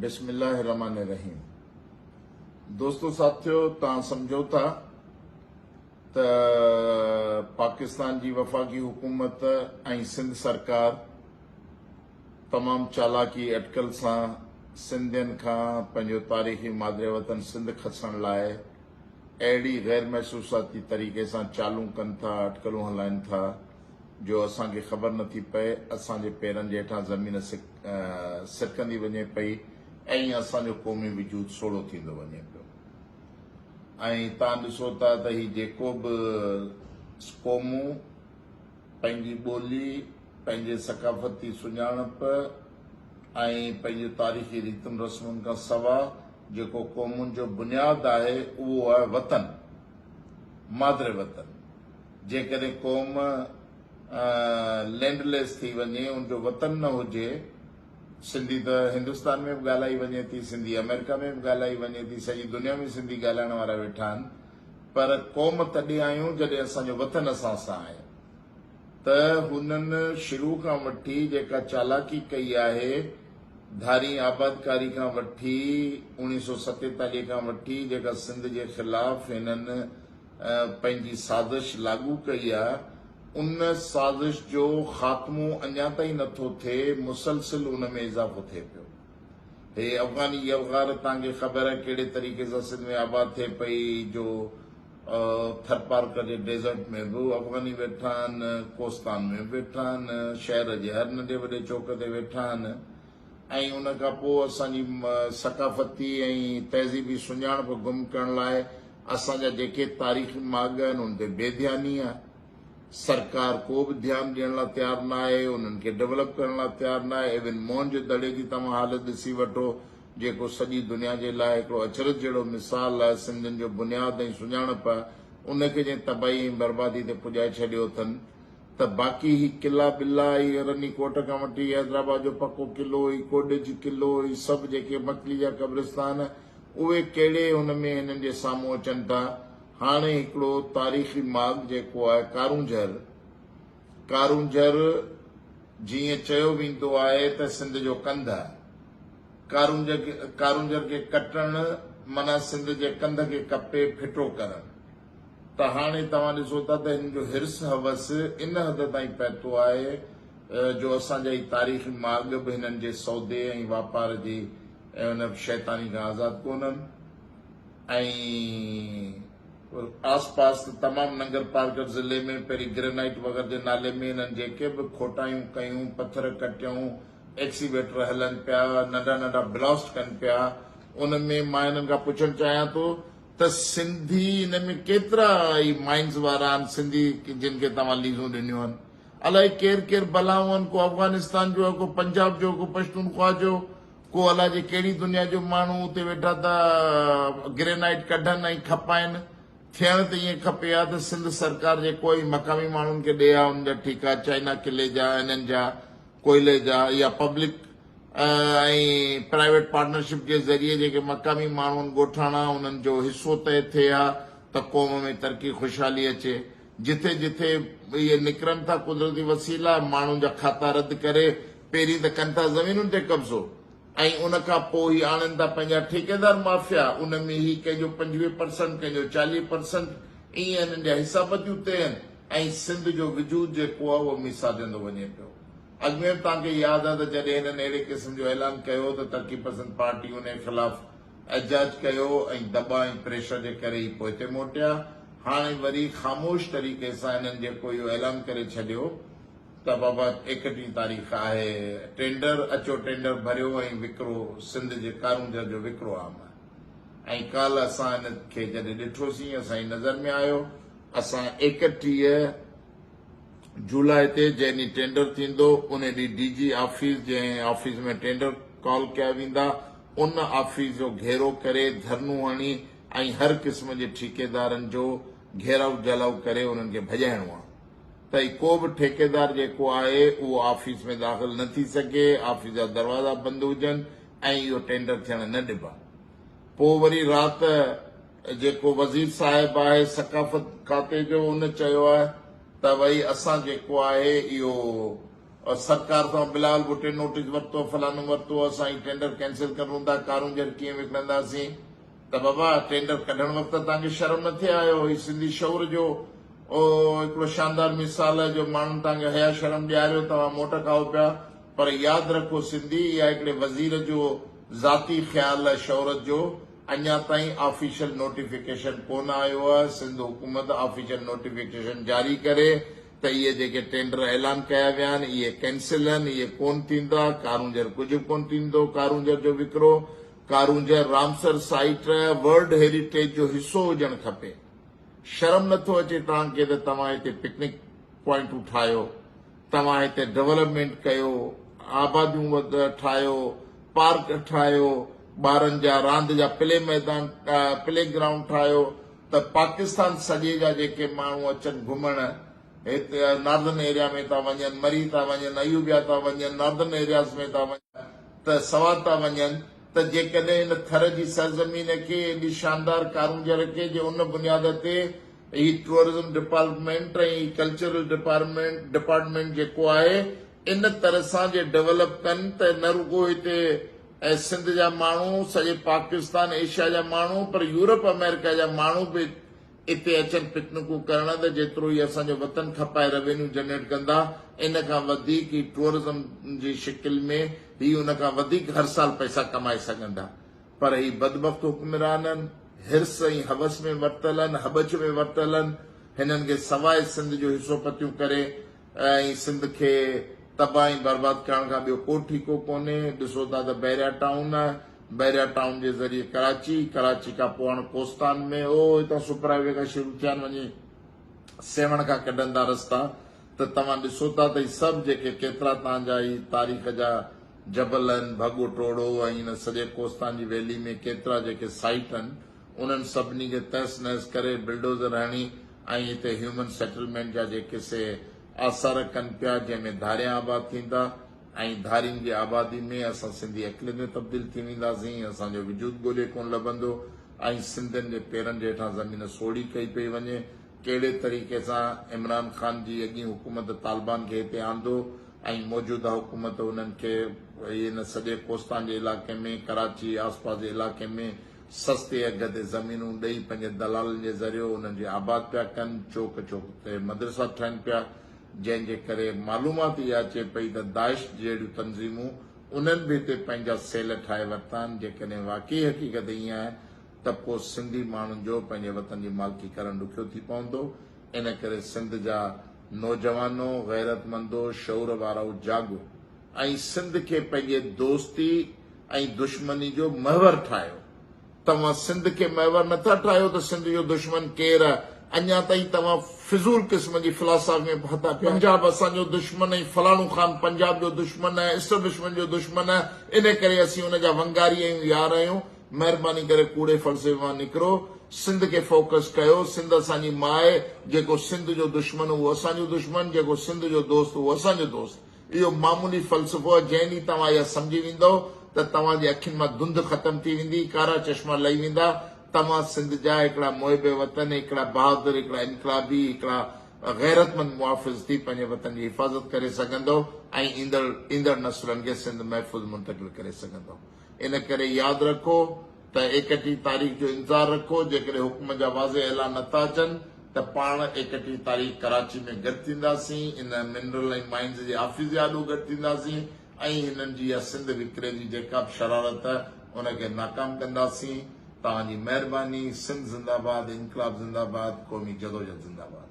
بسم الله الرحمن الرحيم دوستو ساٿيو توهان سمجهو ٿا ته پاڪستان جي وفاقي حڪومت ۽ سنڌ سرڪار تمام چالاڪي اٽڪل سان سنڌين کان پنهنجو تاريخي مادر وطن سنڌ کسڻ لاء اهڙي غير محسوساتي طريقي سان چالون ڪن ٿا، اٽڪلون هلائن ٿا جو اسان کي خبر نٿي پئي، اسان جي پيرن جي هيٺان زمين سرڪندي وڃي پئي ۽ اسان جو قومي وجود سوڙهو ٿيندو وڃي پيو ۽ تان ڏسو ٿا ته هي جيڪو به قومون پنهنجي ٻولي، پنهنجي ثقافتي سڃاڻپ ۽ پنهنجي تاريخي ريتن رسمن کان سوا جيڪو قومن جو بنياد آهي اهو آهي وطن، مادر وطن. جيڪڏهن قوم لينڊ ليس ٿي وڃي، ان جو وطن نه هجي، سنڌي ته هندستان ۾ به ڳالهائي وڃي ٿي، سنڌي آمريڪا ۾ به ڳالهائي وڃي ٿي، سڄي دنيا ۾ سنڌي ڳالهائڻ وارا ويٺا آهن، پر قوم تڏهن آهيون جڏهن اسان جو وطن اسان سان آهي ته هنن شروع کان وٺي جيڪا چالاڪي ڪئي آهي ڌارين آبادڪاري کان وٺي 1947 کان وٺي جيڪا سنڌ جي خلاف هنن پنهنجي سازش لاڳو ڪئي آهي ان سازش جو خاتمو اڃا تائين نٿو ٿئي مسلسل ان ۾ اضافو ٿئي پيو. هي افغاني يلغار توهان کي خبر آهي ڪهڙي طريقي سان سنڌ ۾ آباد ٿئي پئي جو ٿرپارڪر جي ڊيزرٽ ۾ به افغاني ويٺا آهن، ڪوستان ۾ به ويٺا آهن، شهر جي هر ننڍي وڏي چوڪ تي ويٺا آهن ۽ ان کان پوء اسان جي ثقافتي ۽ تهذيبي سڃاڻپ گم ڪرڻ لاء اسان جا جيڪي تاريخي ماڳ آهن ان تي بي ڌياني آهي. سرڪار ڪو به ڌيان ڏيڻ لاء تيار نه آهي، انهن کي ڊولپ ڪرڻ لاء تيار نه آهي، ايون موهن جي دڙي جي توهان حالت ڏسي وٺو، جيڪو سڄي دنيا جي لاء هڪڙو اچرج جهڙو مثال آهي، سنڌين جو بنياد ۽ سڃاڻپ آهي، ان کي جنهن تباهي ۽ بربادي تي پڄائي ڇڏيو اٿن ته باقي هي قلعا ٻلا، هي رني ڪوٽ کان وٺي حيدرآباد جو پڪو قلعو، هي ڪوڏج قلعو، هي سڀ جيڪي مڪلي جا قبرستان، اهي ڪهڙي ان ۾ هنن جي سامهون اچن ٿا. هاڻي هڪڙو تاريخي ماڳ جيڪو آهي ڪارونجهر، ڪارونجهر جيئن چيو ويندو آهي ته سنڌ جو ڪنڌ آهي. ڪارونجهر کي ڪٽڻ معنيٰ سنڌ جي ڪنڌ کي ڪپي ڦٽو ڪرڻ. ته هاڻي توهان ڏسو ٿا ته هنن جو حرص هوس ان حد تائين پهتو آهي جو اسان جا هي تاريخي ماڳ به هنن جي سودي ۽ واپار جي ان شيطاني کان آزاد ڪونهن. ۽ آس پاس ته تمام ننگر پارڪر ضلعي ۾ پهرين گرينائيٽ وغيره جي نالي ۾ هنن جيڪي به کوٽايون ڪيون، پٿر ڪٽيائون، ايڪسيويٽر هلن پيا، ننڍا ننڍا بلاسٽ ڪن پيا، ان ۾ مان هنن کان پڇڻ چاهيان ٿو ته سنڌي ان ۾ ڪيترا هي مائنز وارا آهن سنڌي جن کي توهان ليزون ڏنيون آهن الائي ڪير ڪير بلائون آهن ڪو افغانستان جو آهي ڪو پنجاب جو ڪو پشتونخوا جو ڪو الاجي ڪهڙي دنيا جو ماڻهو اتي ويٺا ٿا گرينائيٽ ڪڍن ۽ کپائن. ٿيڻ ته ائين کپي ها ته سنڌ سرڪار جيڪو ئي مقامي ماڻهن کي ڏي ها انهن جا ٺيڪا چائنا قلعي جا انهن جا ڪوئلي جا يا پبلڪ ۽ پرائيويٽ پارٽنرشپ جي ذريعي جيڪي مقامي ماڻهو آهن ڳوٺاڻا انهن جو حصو طئي ٿئي ها ته قوم ۾ ترقي خوشحالي اچي. جٿي جٿي اهي نڪرن ٿا قدرتي وسيلا ماڻهن جا کاتا رد ڪري پهرين ته ڪن ٿا زمينن تي قبضو ۽ ان کان پوء هي آڻين ٿا پنهنجا ٺيڪيدار مافيا ان ۾ هي ڪنهن جو 25 پرسنٽ ڪنهن جو 40 پرسنٽ ائين هنن جا حصا پتيون طئي آهن ۽ سنڌ جو وجود جيڪو آهي اهو ميسارجندو وڃي پيو. اڳ ۾ به توهان کي ياد آهي ته جڏهن هنن اهڙي قسم جو اعلان ڪيو ته ترقي پسند پارٽي انهي خلاف احتجاج ڪيو ۽ دٻاء ۽ پريشر جي ڪري هي پوئتي موٽيا. هاڻي وري خاموش طريقي سان هنن جيڪو اهو اعلان ڪري ڇڏيو ته بابا ايڪٽيهين تاريخ آهي ٽينڊر، اچو ٽينڊر ڀريو ۽ وڪرو سنڌ جي ڪارونجهر جو وڪرو عام آهي ۽ ڪالهه اسان ان کي جڏهن ڏٺوسين اسان جي نظر ۾ آيو اسان 31 جولاء تي جنهن ڏينهن ٽينڊر ٿيندو ان ڏينهن ڊي جي آفيس جنهن آفيس ۾ ٽينڊر ڪال ڪيا ويندا ان آفيس جو گهيرو ڪري ڌرنو هڻي ۽ هر قسم جي ٺيڪيدارن جو گهيرائو جلائو ڪري انهن کي ڀڄائڻو آهي. ته ڪو به ٺيڪيدار جيڪو آهي اهو آفيس ۾ داخل نه ٿي سگهي، آفيس جا دروازا بند هجن ۽ اهو ٽينڊر ٿيڻ نه ڏبا. پوء وري رات جيڪو وزير صاحب آهي ثقافت کاتي جو ان چيو آهي ته ڀئي اسان جيڪو آهي اهو سرڪار سان بلاول ڀٽي نوٽيس ورتو فلانو ورتو اسان هي ٽينڊر ڪينسل ڪرون ٿا ڪارونجهر ڪيئن وڪڻنداسين ته بابا ٽينڊر ڪڍڻ وقت توهان کي شرم نه ٿي آيو هي سنڌي شعور جو هڪڙو شاندار مثال آهي جو ماڻهن توهان کي حيا شرم ڏياريو توهان موٽ کائو پيا پر ياد رکو سنڌي اها هڪڙي وزير جو ذاتي خيال آهي شهرت جو اڃا تائين آفيشل نوٽيفڪيشن ڪونه آيو آهي سنڌ حڪومت آفيشل نوٽيفڪيشن جاري ڪري ته اهي جيڪي ٽينڊر اعلان ڪيا ويا آهن اهي ڪينسل آهن اهي ڪونه ٿيندا ڪارونجهر ڪجهه به ڪونه ٿيندو ڪارونجهر جو وڪرو Karoonjhar Ramsar site world heritage جو حصو هجڻ کپي شرم نٿو اچي توهان کي ته توهان هتي پڪنڪ پوائنٽون ٺاهيو توهان هتي ڊولپمينٽ ڪيو، آباديون ٺاهيو، پارڪ ٺاهيو، ٻارن جا راند جا پلي ميدان پلي گرائونڊ ٺاهيو ته پاڪستان سڄي جا جيڪي ماڻهو اچن گهمڻ هتي ناردرن ايريا ۾ ٿا وڃن، مري ٿا وڃن، ايوبيا ٿا وڃن، ناردرن ايرياز ۾ ٿا وڃن ته سوات ٿا وڃن ته جيڪڏهن هن ٿر جي سرزمين کي ايڏي شاندار ڪارونجهر کي جي ان بنياد تي هي ٽوئرزم ڊپارٽمينٽ ۽ هي ڪلچرل ڊپارٽمينٽ ڊپارٽمينٽ جيڪو آهي ان طرح سان جي ڊولپ ڪن ته نه رڳو هتي سنڌ جا ماڻهو سڄي پاڪستان ايشيا جا ماڻهو پر يورپ آمريڪا جا ماڻهو به اتي اچن پڪنڪون ڪرڻ ته جيترو هي اسان جو وطن کپائي روينيو جنريٽ ڪندا ان کان وڌيڪ هي ٽوئرزم جي شڪل ۾ هي ان کان وڌيڪ هر سال پئسا ڪمائي سگهندا پر هي بدبخت حڪمرانن حرص ۽ هوس ۾ ورتل آهن، هٻڇ ۾ ورتل آهن، هنن کي سواء سنڌ جو حصو پتيون ڪري ۽ سنڌ کي تباهه ۽ برباد ڪرڻ کان ٻيو ڪو ٺيڪو ڪونهي، ڏسو ٿا ته بحريا ٽائون آهي، بحريا ٽائون جي ذريعي ڪراچي، ڪراچي کان پوء هاڻ ڪوستان ۾ او هتان سپر هاء وي کان شروع ٿيا آهن وڃي سيوهڻ کان ڪڍن ٿا رستا ته توهان ڏسو ٿا ته هي سڀ جيڪي ڪيترا توهان جا هي تاريخ جا جبل آهن، ڀڳو ٽوڙو ۽ ان سڄي ڪوستان جي ويلي ۾ ڪيترا جيڪي سائيٽ آهن، انهن سڀني کي تهس نهس ڪري بلڊوزر هڻي ۽ هتي هيومن سيٽلمينٽ جا جيڪي سي آثار ڪن پيا، جنهن ۾ ڌاريان آباد ٿيندا ۽ ڌارين جي آبادي ۾ اسان سنڌي اقليت ۾ تبديل ٿي وينداسين، اسان جو وجود ڳولي ڪونه لڀندو ۽ سنڌين جي پيرن جي هيٺان زمين سوڙهي ڪئي پئي وڃي. ڪهڙي طريقي سان عمران خان جي اڳين حڪومت طالبان کي هتي آندو ۽ موجوده حڪومت انهن کي ان سڄي ڪوستان جي علائقي ۾ ڪراچي آس پاس جي علائقي ۾ سستي اگهه تي زمينون ڏئي پنهنجي دلالن جي ذريعو انهن جي آباد پيا ڪن چوڪ چوڪ تي مدرسا ٺهن پيا جنهن جي ڪري معلومات اها اچي پئي ته داعش جهڙيون تنظيمون انهن به هتي پنهنجا سيل ٺاهي ورتا آهن جيڪڏهن واقعي حقيقت ائين آهي ته پوء سنڌي ماڻهن جو پنهنجي وطن جي مالڪي ڪرڻ ڏکيو ٿي پوندو. ان ڪري سنڌ جا نوجوانو، غيرتمندو، شعور وارؤ جاڳو ۽ سنڌ کي پنهنجي دوستي ۽ دشمني جو محور ٺاهيو. توهان سنڌ کي محور نٿا ٺاهيو ته سنڌ جو دشمن ڪير آهي؟ اڃا تائين توهان فضول قسم جي فلاسافي ۾ ڦاٿا پيا آهيو. پنجاب اسان جو دشمن ۽ فلاڻو خان پنجاب جو دشمن آهي، اسٽبلشمينٽ جو دشمن آهي، ان ڪري اسين ان جا ونگاري آهيون، يار آهيون. مهرباني ڪري ڪوڙي فلسفي مان نڪرو سنڌ کي فوڪس ڪيو سنڌ اسان جي ماء جيڪو سنڌ جو دشمن اهو اسان جو دشمن جيڪو سنڌ جو دوست اهو اسان جو دوست اهو معمولي فلسفو آهي جنهن ڏينهن توهان اها سمجهي ويندؤ ته توهان جي اکين مان ڌنڌ ختم ٿي ويندي ڪارا چشما لهي ويندا توهان سنڌ جا هڪڙا محب وطن هڪڙا بهادر هڪڙا انقلابي هڪڙا غيرتمند محافظ ٿي پنهنجي وطن جي حفاظت ڪري سگهندؤ ۽ ايندڙ ايندڙ نسلن کي سنڌ محفوظ منتقل ڪري سگهندؤ. ان ڪري ياد رکو ته ايڪٽيهه تاريخ جو انتظار رکو، جيڪڏهن حڪم جا واضح اعلان نه ٿا اچن ته پاڻ ايڪٽيهه تاريخ ڪراچي ۾ گڏ ٿينداسين، ان منرل ۽ مائنز جي آفيس جي آڏو گڏ ٿينداسين ۽ هنن جي اها سنڌ وڪري جي جيڪا به شرارت ان کي ناڪام ڪنداسين. توهان جي مهرباني. سنڌ زنده باد، انقلاب زنده باد، قومي جدوجھد زنده باد.